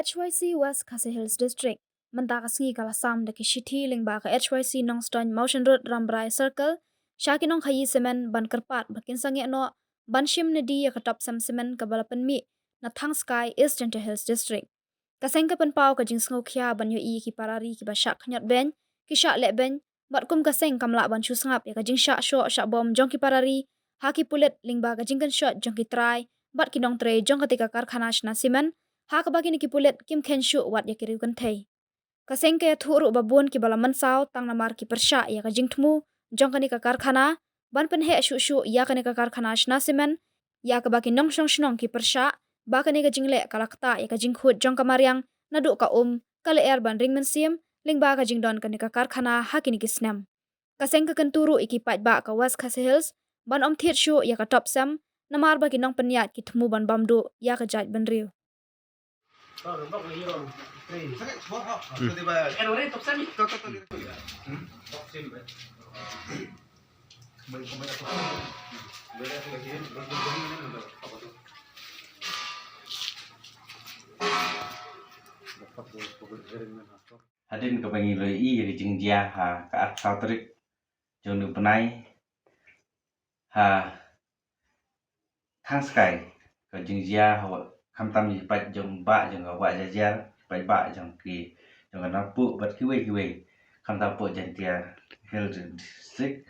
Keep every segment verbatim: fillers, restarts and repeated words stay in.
H Y C West Khasi Hills District mynta ka sngi ka la sam da ki shithi lyngba ka H Y C Nongstoiñ Mawshynrut Rambrai Circle sha ki nongkhaii simen ban kyrpad ba kin sangeh noh ban shim ne die ïa ka top sem simen kaba la pynmih na Thangskai, East Jaintia Hills District. Ka seng ka pynpaw ka jingsngewkhia ban ïohi ki para ri kiba shah khñiot beiñ, ki shah leh beiñ, bad kum ka seng kam lah ban shu sngap ïa ka jingshah shoh shah bom jong ki para ri ha ki pulit lyngba ka jingkynshoit jong ki trai bad ki nongtrei jong katei ka karkhana shna simen, ha kaba kine ki pulit kim kheiñ shuh wat ïa ki riew kynthei. Ka seng ka ïathuh ruh ba bun kiba la mynsaw tang namar ki pyrshah ïa ka jingthmu jong kane ka karkhana ban pynheh shuh shuh ïa kane ka karkhana shna simen, ïa kaba ki nongshong shnong ki pyrshah ba kane ka jingleh ka la ktah ïa ka jingkhuid jong ka mariang naduh ka um ka lyer ban ring mynsiem lyngba ka jingdon kane ka karkhana ha kine ki snem. Ka seng ka kyntu ruh ïa ki paidbah ka West Khasi Hills ban ym thied shuh ïa ka top sem namar ba ki nongpynïaid ki thmu ban bam duh ïa ka jaitbynriew. Hadien kaba ngi la ïohi ïa ka jingjia ha ka arphew tarik jong u bnai ha Thangskai, ka jingjia ha, khamtam ïa ki paid jong bah jong ka Wah Jajiar, paidbah jong ki, jong ka Nongpoh bad kiwei kiwei, khamtam hapoh Jaintia Hills District,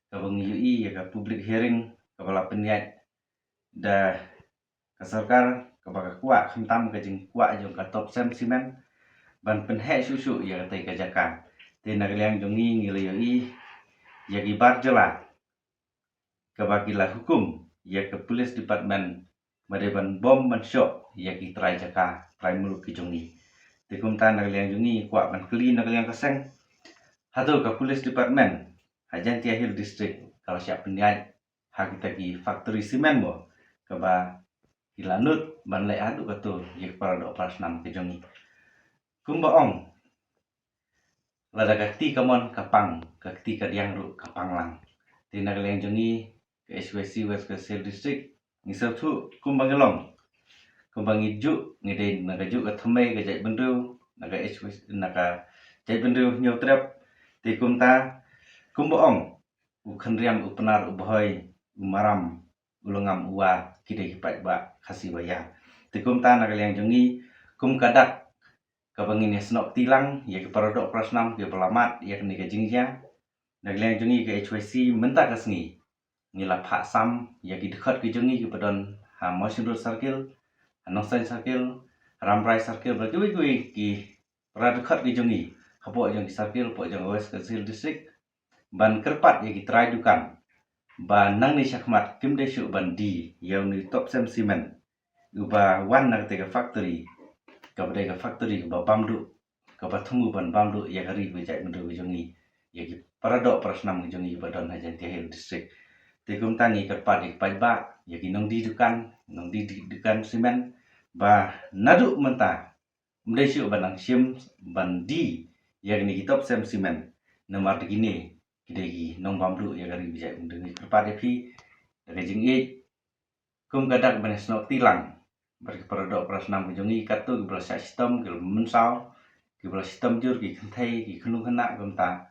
kaba ngi ïohi ïa ka public hearing kaba la pynïaid da ka sorkar, kaba ka kwah khamtam ka jingkwah jong ka top sem simen ban pynheh shuh shuh ïa katei ka jaka. Te na ka liang jong ngi ngi la ïohi ïa ki bar jylla kaba ki la hukum ïa ka police department ba dei ban bom ban shoh ïa ki trai jaka, trai muluk ki jong ngi. Te kumta na ka liang jong ngi kwah ban kylli na ka liang ka seng, hato ka police department ha Jaintia Hills District ka la shah pynïaid ha kita ki factory simen mo, kaba ki la nud ban leh haduh kato ïa ki para doh para snam ki jong ngi? Kumba ong, lada ka kti ka mon ka pang, ka kti ka diang ruh ka pang lang. Te na ka liang jong ngi ka H Y C West Khasi Hills District ngi sngewthuh kumba ngi long, kumba ngi juh, ngi dei na ka juh ka thymmei ka jaitbynriew, na ka H Y C, na ka jaitbynriew Hynñiewtrep. Te kumta kumba ong, u Khynriam, u Pnar, u Bhoi, u Maram, u Longam, u War, ki dei ki paidbah Khasi ba ïar. Te kumta na ka liang jong ngi, kum ka dak kaba ngin ïa snoh kti lang ïa ki para doh para snam kiba la mad ïa kane ka jingjia, na ka liang jong ngi ka H Y C mynta ka sngi ngi la phah sam ïa ki dkhot ki jong ngi kiba don ha Mawshynrut Circle, ha Nongstoiñ Circle, Rambrai Circle, bad kiwei kiwei ki para dkhot ki jong ngi hapoh jong ki circle, hapoh jong West Khasi Hills District, ban kyrpad ïa ki trai dukan ba nangne shakhmat kim dei shuh ban die ïa une u top sem simen uba wan na katei ka factory, kaba dei ka factory kaba bam duh, kaba thmu ban bam duh ïa ka ri ka jaitbynriew ka jong ngi, ïa ki para doh para snam ka jong ngi ba don ha Jaintia Hills District. Te kumta ngi kyrpad ïa ki paidbah, ïa ki nongdie dukan, nongdie di-, dukan simen, ba naduh mynta ym dei shuh ban nang shim ban die ïa kine ki top sem simen, namar da kine ki dei ki nongbam duh ïa ka ri ka jaitbynriew. Ngi kyrpad ïa phi da ka jingïeit, kum ka dak ban ïa snoh kti lang bad ki para doh para snam ka jong ngi, katto kiba la shah shitom, kiba la mynsaw, kiba la shitom jur, ki kynthei, ki khynnah, kumta.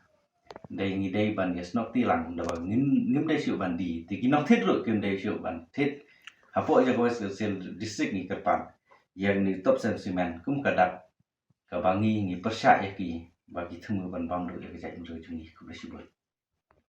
Dei ngi dei ban ïa snoh kti lang, da ba ngim, ngim dei shuh ban die. Te ki nongthied ruh kim dei shuh ban thied. Hapoh jong ka West Khasi Hills District ngi kyrpad ïa une u top sem simen kum ka dak kaba ngi, ngi pyrshah ïa ki ba ki thmu ban bam duh ïa ka jaitbynriew jong ngi. Khublei shibun.